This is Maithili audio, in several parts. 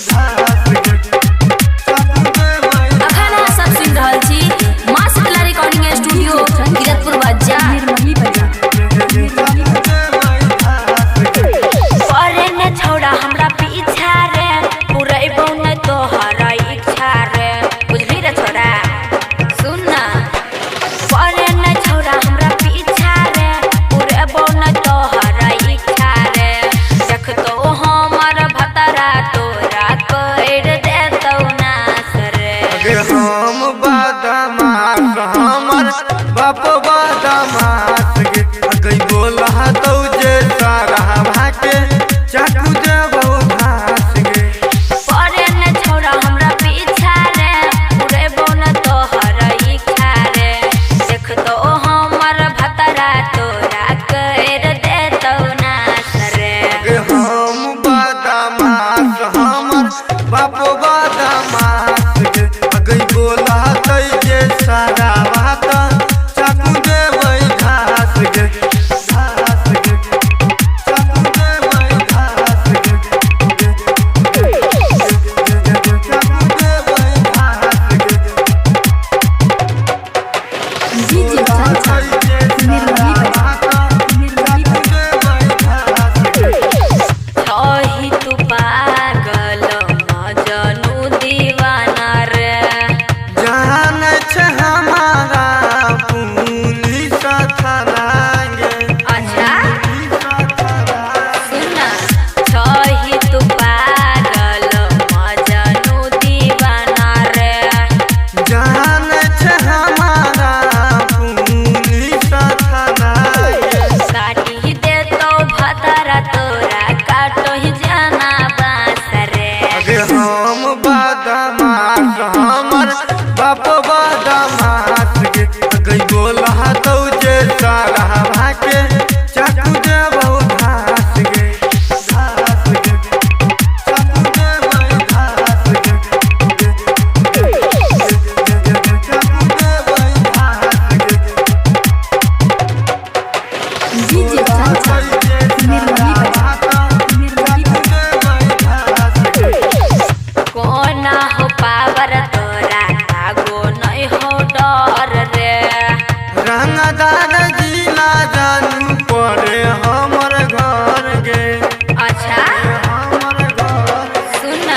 घास गे। चाकू देबै। अखन अहाँ सब सुनि रहल छी माँ शीतला रिकॉर्डिंग स्टूडियो, किरतपुर बाजार। निर्मली बाजार। चाकू देबै घास गे। परे न छौड़ा हमरा पीछा रे, पुरैबौ न तोहर इच्छा रे। बुझली रे छौड़ा, सुन ना। परे न छौड़ा हमरा पीछा रे, पुरैबौ न तोहर इच्छा रे। देखतौ हमर भतरा तोरा कर देतौ नास रे। अगे हम बादमास, हमर बाप बादमास गे। अगे बोला तौ जे सारा भाके चाकू देबौ घास गे। परे न छौड़ा हमरा पीछा रे, पुरैबौ न तोहर इच्छा रे। देखतौ हमर भतरा तोरा कर देतौ नास रे। अगे हम बादमास, हमर बाप बादमास गे। अगे बोला तौ जे सारा भात चाकू देबै घास गे। घास गे। चाकू देबै घास गे। चाकू देबै घास गे। डीजे कंचन, निर्मली बाजार। निर्मली बाजार। छही तू पागल मजनू दीवाना रे। जान छै हमारा पुलिस थाना गे। अच्छा। पुलिस थाना। सुन ना, छही तू पागल मजनू दीवाना रे। जान छै हमारा पुलिस थाना गे। काटी देतौ भतरा तोरा काटो ही जाना बांस रे। अगे हम बादमास, हमर बाप बादमास गे। अगे बोला तौ जे सारा भाके चाकू देबौ घास गे। घास गे। चाकू देबै घास गे। चाकू देबै घास गे। डीजे कंचन, निर्मली बाजार। निर्मली बाजार। कोना हो पावर तोरा लागो नहीं हो डर रे। रंगदार जिला जानू पड़े हमर घर गे। अच्छा। हमर घर। सुन,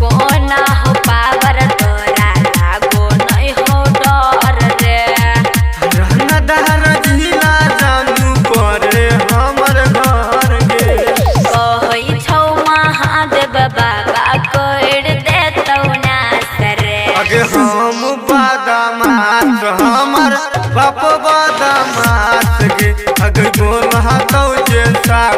कोना हो पावर तोरा लागो नहीं हो डर रे। रंगदार जिला जानू पड़े हमर घर गे। कहै छौ महादेव बाबा कर देतौ नास रे। अगे हम बादमास, हमर बाप बादमास गे। अगे बोला तौ जे सारा